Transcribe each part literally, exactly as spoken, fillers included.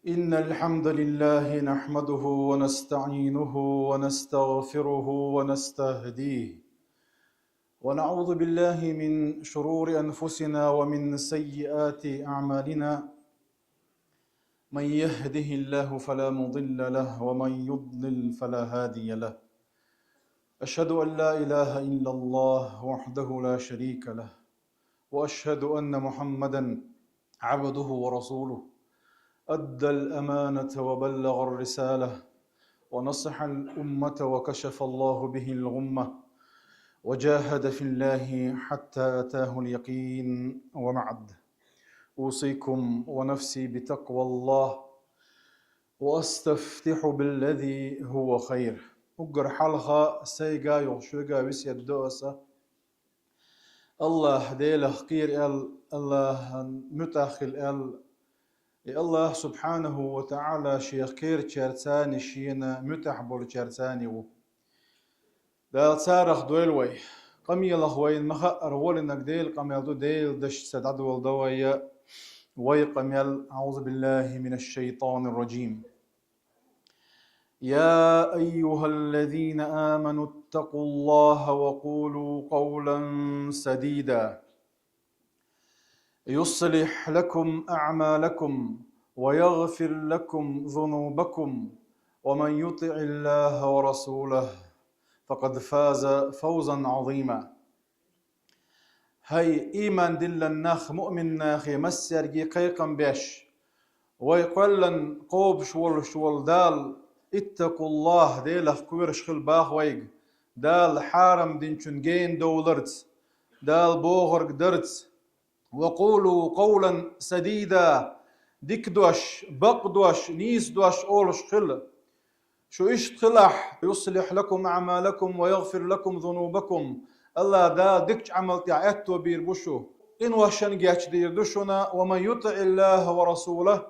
إن الحمد لله نحمده ونستعينه ونستغفره ونستهديه، ونعوذ بالله من شرور أنفسنا ومن سيئات أعمالنا. من يهده الله فلا مضل له، ومن يضلل فلا هادي له. أشهد أن لا إله إلا الله وحده لا شريك له، وأشهد أن محمدا عبده ورسوله، أدى الأمانة وبلغ الرسالة، ونصح الأمة، وكشف الله به الغمة، وجاهد في الله حتى أتاه اليقين، وبعد. أوصيكم ونفسي بتقوى الله، وأستفتح بالذي هو خير. Уггар хьалха сайга а, шуга а весет ду аса. АллахӀ Делах кхера аьлла, АллахӀан муьтӀахь хила аьлла. И АллахӀ субхьанаху ва таӀала Шех кхерачаьрца а, Шена муьтӀахь болчаьрца а ву. Дала царах дойла вай. Къамелах вайна ма хаъара гӀолинарг Делан къамел ду, Делан дашца дӀадоладу вай. Вай къамел: أعوذ بالله من الشيطان الرجيم. يا أيها الذين آمنوا اتقوا الله وقولوا قولا سديدا يصلح لكم أعمالكم ويغفر لكم ذنوبكم ومن يطع الله ورسوله فقد فاز فوزا عظيما. ХӀай иман диллина нах, муъмин нахе массаьрга кхайкхам беш, вай кхоьллина кхобуш волуш волу Дала: «اتقوا الله», Делах кхоьруш хила боху вайга, Дала хьарам динчун гена довларца, Дала бохург дарца. «وقولوا قولا سديدا», дика дош, бакъ дош, нийса дош олуш хила. Шу иштта хилахь, «يصلح لكم أعمالكم ويغفر لكم ذنوبكم», АллахӀ Дала дикачу Ӏамал тӀехь аьтто бийр бу шу, къиношна гечдийр ду шуна. «ومن يطع الله ورسوله»,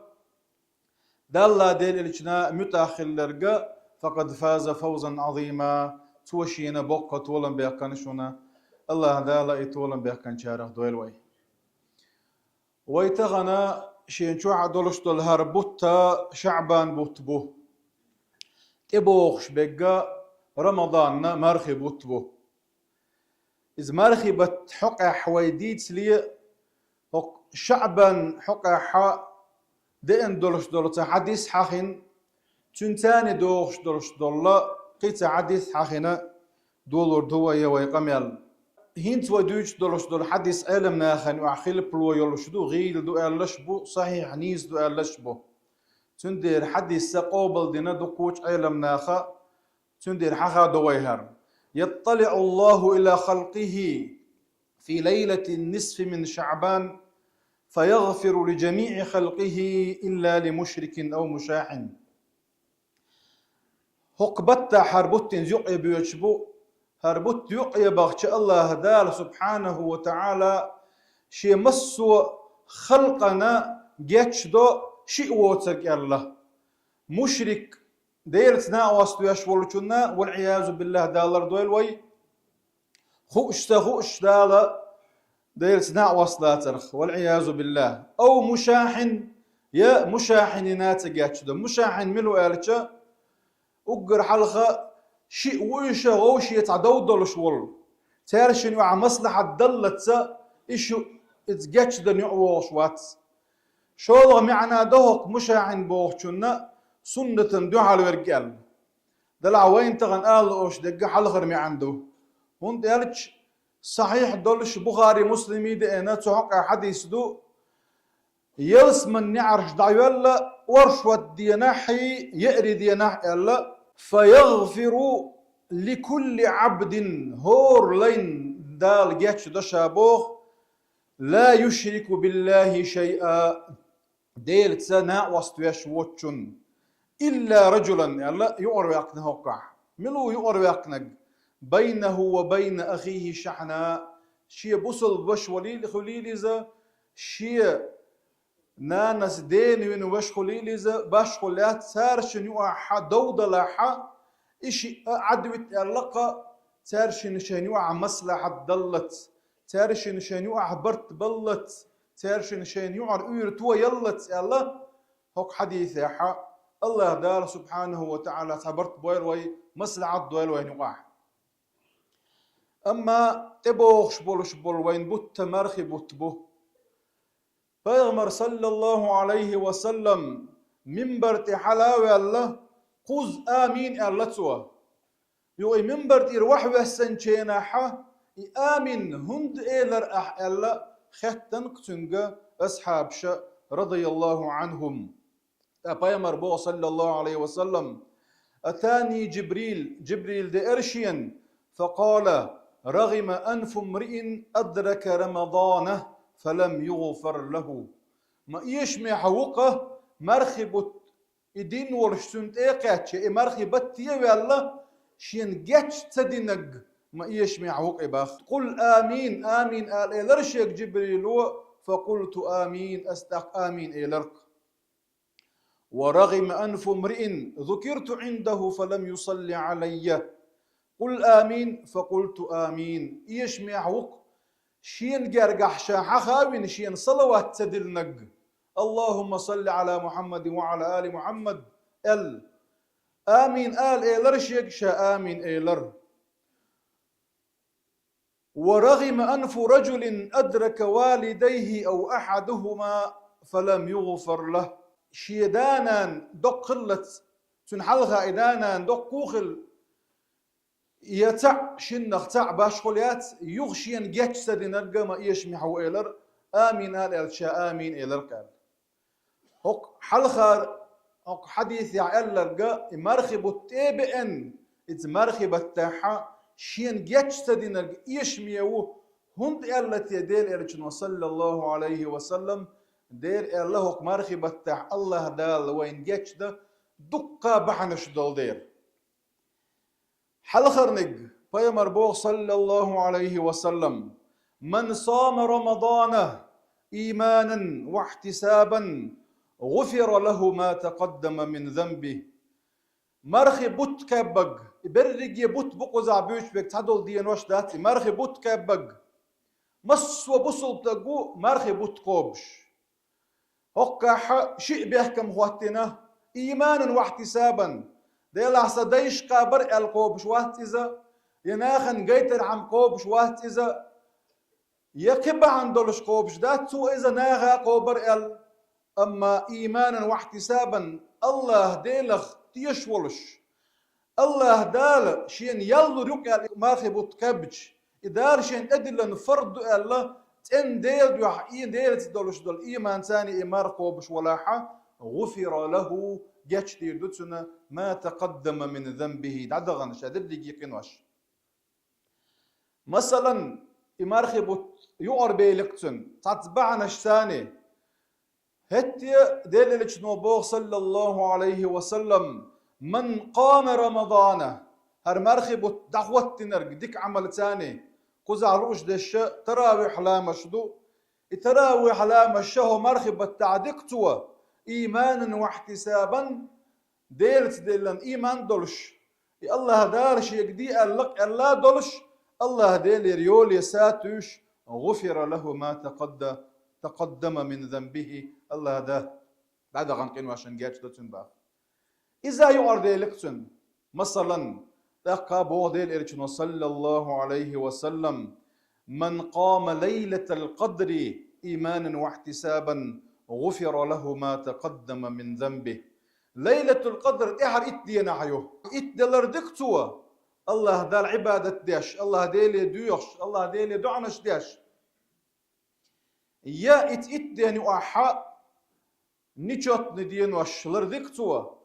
Далла, Делан элчанна муьтӀахь хилларг, «فقد فاز فوزا عظيما», цо шена боккха толам баьккхина шуна. АллахӀ Дала и толам баьккхинчарах дойла вай. Вай тахана шен чохь долуш долу хӀара бутт ШаӀбан бутт бу. ТӀебогӀуш берг Рамаданан мархи бутт бу. Иза мархи баттан хьокъехь вай дийцале, хӀокху ШаӀбан хьокъехь деана долуш долу цхьа хьадис хьахина, цуьнца догӀуш долуш долу кхин цхьа хьадис хьахина, долур ду вай вай къамел. ХӀинца вай дуьйцуш долуш долу хьадис Ӏеламнахана юкъахь хилпало йолуш ду, гӀийла ду аьллаш а бу, сахьихь, нийса ду аьллаш а бу. Цундела хьадис къобалдина дукхачу Ӏеламнаха, цундела хьахадо вай хӀара: «يطلع الله إلى خلقه في ليلة النصف من شعبان فيغفر لجميع خلقه إلا لمشرك أو مشاحن». ХӀокху баттахь хӀара бутт иза юкъе боьдуш бу. ХӀара бутт юкъе бахча АллахӀ Дала субхьанаху ва таӀала шен массо а халкъана гечдо шиъ воцург аьлла. Мушрик, Делаца накъост веш волчунна, валӀиязу биллахӀ, Дала лардойла вай, хууш ца хууш Дала Делаца накъост лацарх, валӀиязу биллахӀ. Ау мушахьин, я мушахьинина ца гечдо. Мушахьин мила ву аьлча, уггар хьалха шиъ ву иша, вовшеца дов долуш волу. Цаьршинна юкъахь маслахьат даллалц, и шу иза гечдан юкъа вогӀуш вац. ШолгӀа маьӀна до хӀокху мушахьин бохучунна, суннатана дуьхьал верг аьлла. Делахь вайна тахана ала лууш дерг хьалхара маьӀна ду. ХӀунда аьлча сахьихь долуш Бухари, Муслими деана цу хьокъехь хьадис ду: ялсаманин неӀарш дӀайоьлла оршот денахьий, еарин денахь аьлла, «فيغفر لكل عبد», хӀора лайн Дала гечдо ша боху, «لا يشرك بالله شيئا», Делаца накъост веш воцчунна. «إلا رجلا», аьлла, юкъара ваьккхина хӀокхахь. Мила ву юкъара ваьккхинарг? «بينه وبين أخيه شحناء», шен бусалба ваша валийла, хуьлийла иза, шен нанас дена вина ваша хуьлийла иза, башхо лаьцна цаьршинна юкъахь дов далахь, и шиъ а Ӏадвита аьлла-кх, цаьршинна шайна юкъахь маслахьат даллалц, цаьршинна шайна юкъахь барт баллалц, цаьршинна шайна юкъара уьйр тояллалц аьлла, ХӀокху хьадисехьа Аллаха Дала субхьанаху ва таӀала цхьа барт бойла вай, маслахьат дойла вайна юкъахь. Амма тӀебогӀуш болуш болу вайн бутт мархи бутт бу. Пайхамар, саллаллаху Ӏалайхи ва саллам, минбар тӀе хьала а ваьлла, кхузза «Амин» аьлла цо. Юха и минбар тӀера вахьа вессанченахьа, и «Амин» хӀунда элира ахь аьлла, хаьттина цуьнга асхьабаша, радияллаху Ӏанхум. Ткъа пайхамар боху, саллаллаху Ӏалайхи ва саллам: «Атани Джибрил», Джибрил деара шена, «факъала: рагъима анфу мриин адрака Рамадана, фалам югъфар лаху». Ма эшамехь ву-кха мархи бутт, и дин волуш цуьнан тӀе а кхаьчча, и мархи батте а ваьлла, шена геч ца динарг ма эшамехь ву-кха и бах. «Къул амин», амин ала элира шега Джибрило, «факъулту амин», ас тӀаккха амин элира-кх. «Ва рагъима анфу мриин зукирту Ӏиндаху фалам юсалли Ӏалайя. Къул амин, факъулту амин». Эшамехь ву-кха шена гергахь ша хьаха а вина, шена салават ца диллинарг, «Аллахумма салли Ӏала Мухьаммадин ва Ӏала али Мухьаммад», аьлла. «Амин» ала элира шега, ша амин элира. «Ва рагъима анфу раджулин адрака валидайхи ав ахьадахума фалам югъфар лаху». Шен да-нана доккха хиллалц, цуьнан хьалха и да-нана доккха а хилла, я цхьаъ, шиннах цхьаъ башхалла яц, юха шена геч ца динарг ма эшамехь ву элира, «Амин» ала аьлча, ша «Амин» элира-кх аьлла. ХӀокху хьалхара, хӀокху хьадисехь аьлларг, и мархи бутт тӀе а беана, иза мархи баттахьа шена геч ца динарг эшаме ву, хӀунда аьлла те Делан Элчано, саллаллаху Ӏалайхи ва саллам, Дела аьлла, хӀокху мархи баттахь Аллаха Дала вайна геч дан дуккха бахьанаш долу дела. Хьалхарниг, пайхамар боху, саллаллаху Ӏалайхи ва саллам: «Ман сама Рамадана иманан ва ихьтисабан, гъуфира лаху ма такъаддама мин занбихи». Мархи бутт кхаьбнарг, и берриге бутт бу кхузахь буьйцуш берг, цхьадолу денош дац, и мархи бутт кхаьбнарг. Массо а бусулба стаг ву мархи бутт кхобуш. ХӀокхахь шиъ бехкам хӀоттийна: иманан ва ихьтисабан. Делахь сан дайша кхабар аьлла кхобуш вац иза, я нахана гайтархьама кхобуш вац иза, я кхин бахьана долуш кхобуш дац цо иза, наха кхобар аьлла. Амма иманан ва ихьтисабан, Аллаха Делах тешаш волуш, Аллаха Дала шена ял лур ю-кх аьлла и мархи бутт кхаьбча, и Дала шена тӀедиллина фард ду аьлла, цӀена Делан дуьхьа и Делаца долуш долу иманца и марха кхобуш валахьа, гъуфира лаху, гечдийр ду цунна, ма такъаддама мин занбихи, дӀадахана ша дерриге къинош. Масалан, и мархи бутт юкъара бейлакх цуьнан цхьацца бахьанашца. ХӀетте а Делан Элчано боху, саллаллаху Ӏалайхи ва саллам: «Ман къама Рамадана», хӀара мархи бутт дӀахӀоттинарг дика Ӏамалца, кхузахь лууш дерш таравихь ламазаш ду. И таравихь ламазаш хӀокху мархи баттахь дика цо, иманан ва ихьтисабан, Делаца деллан иман долуш, и Аллаха Дала шега де аьлла лакъ аьлла долуш, Аллаха Делера йоле сатуьйсуш, гъуфира лаху ма такъадда-, такъаддама мин занбихи, Аллаха Дала дӀадахана къиношна гечдо цуьнан бах. Иза юкъара бейлакх цуьнан. Масалан, тӀаккха боху Делан Элчано, саллаллаху Ӏалайхи ва саллам: «Ман къама лайлатал къадри иманан ва ихьтисабан, гъуфира лаху ма такъаддама мин занбихи». Лайлатул къадр тӀаьхьара итт денахь ю. Итт де лардира цо, Аллаха Далла Ӏибадат деш, Аллаха Деле доьхуш, Аллаха Деле доӀанаш деш. Я и итт ден юкъахь нечётный денош лардира цо,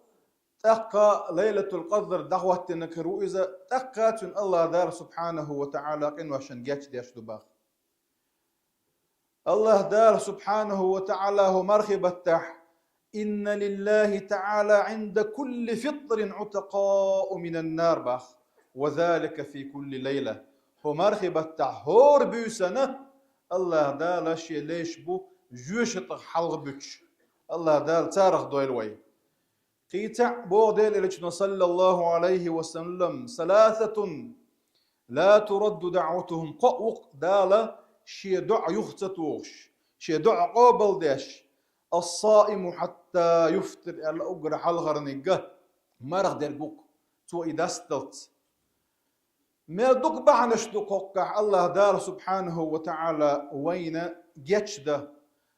тӀаккха Лайлатул Къадр дӀахӀоттинарг хир ву иза, тӀаккха цуьнан Аллаха Дала субхьанаху ва таӀала къиношна гечдеш ду бах. Аллаха Дала субхьанаху ва таӀала хӀокху мархи баттахь: «Инна лиллахи таӀала Ӏинда кулли фитрин Ӏутакъау минан нар», бах, «ва залика фи кулли лайла». ХӀокху мархи баттахь хӀора буьйсанна Аллаха Дала шен лайш бу жоьжахатех хьалха буьтуш. Аллаха Дала царах дойла вай. Кхин цхьаъ боху Делан Элчано, саллаллаху Ӏалайхи ва саллам: «Саласатун ла турадду даӀватухум». Кхоъ ву-кх Дала шен доӀа юха ца тухуш, шен доӀа къобалдеш, الصائم حتى يفطر аьлла уггар хьалхарниг марха дерг ву-кх, цо и дасталц. Мел дукха бахьанаш ду кхоккхахь АллахӀ Дала субхьанаху ва таӀала вайна гечдан,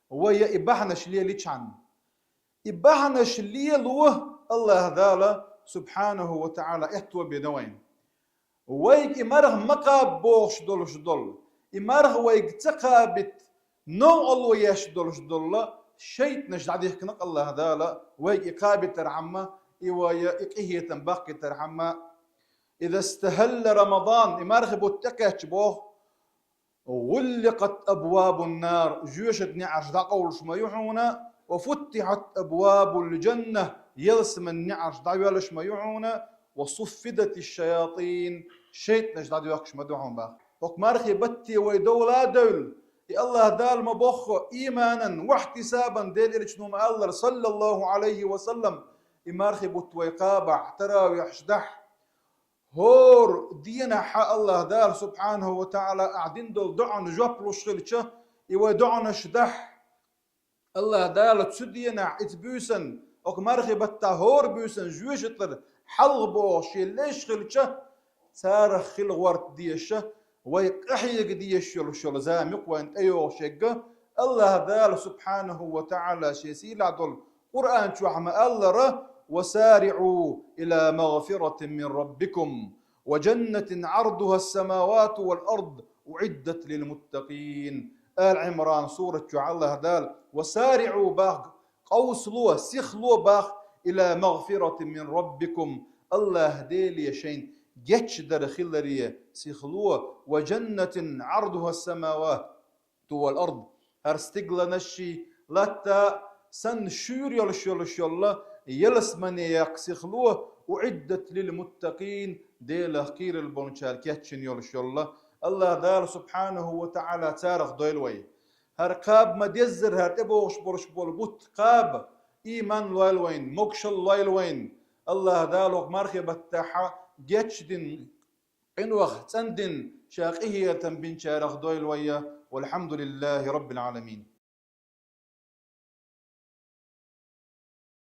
вай и бахьанаш лелийчхьана. И бахьанаш лело АллахӀ Дала субхьанаху ва таӀала аьтто бе дан вайна. Вайга и марха ма кхаба бохуш долуш долу, и марха вайга ца кхабийта новкъарло еш долуш долу шайтӀанаш дӀадихкина-кх АллахӀ Дала, вайга и кхабийтархьама, и вай и къинхетам баккхийтархьама. إذا استهل رمضان, и мархи бутт тӀекхаьчча боху, غلقت أبواب النار, жоьжахатин неӀарш дӀакъовлуш ма ю хьуна, وفتحت أبواب الجنة, ялсаманин неӀарш дӀайоьллуш ма ю хьуна, وصفدت الشياطين, шайтӀанаш дӀадоьхкуш ма ду хьуна боху. ХӀокху мархи батте вай довла а девлла, и АллахӀ Дала ма бохху, إيمانا واحتسابا, Делан Элчано ма-аллара, саллаллаху Ӏалайхи ва саллам, и мархи бутт вай кхабахь, таравихьаш дахь, хӀора денахь хьан АллахӀ Дала субхьанаху ва таӀала ахь дина долу доӀана жоп луш хилча, и вай доӀанаш дахь, АллахӀ Дала цу денахь, оцу буьйсанна, оцу мархи баттахь хӀора буьйсанна жоьжахатара хьалха боху шен леш хилча, царах хила гӀорта дезаш, вай къахьега дезаш йолуш йолу зама юкъа вайна тӀейогӀуш ерг, АллахӀ Дала субхьанаху ва таӀала шен сийлахь долу Къуръан чохь ма-аллара: وسارعوا إلى مغفرة من ربكم وجنة عرضها السماوات والأرض أعدت للمتقين. Ала Ӏимран сурат чохь АллахӀ Дала: وسارعوا боху, къовсало, сихало боху, إلى مغفرة من ربكم, АллахӀ Деле шайна гечдар хиларе сихало, وجنة عرضها السماوات والأرض, хӀара стигланашший, латта санна шуьйра йолуш йолуш йолла, ялсамане яккха сихало, أعدت للمتقين, Делах кийралла болчарна кечйина йолуш йолла. АллахӀ Дала субхьанаху ва таӀала царах дойла вай. ХӀара кхаба ма-деззара, хӀара тӀебогӀуш болуш болу бутт кхаба, ийман лойла вайна, могушалла лойла вайна. АллахӀ Дала хӀокху мархи баттахь гечдина, къинойх цӀандина, ша къинхетам бинчарах дойла вай. والحمد لله رب العالمين.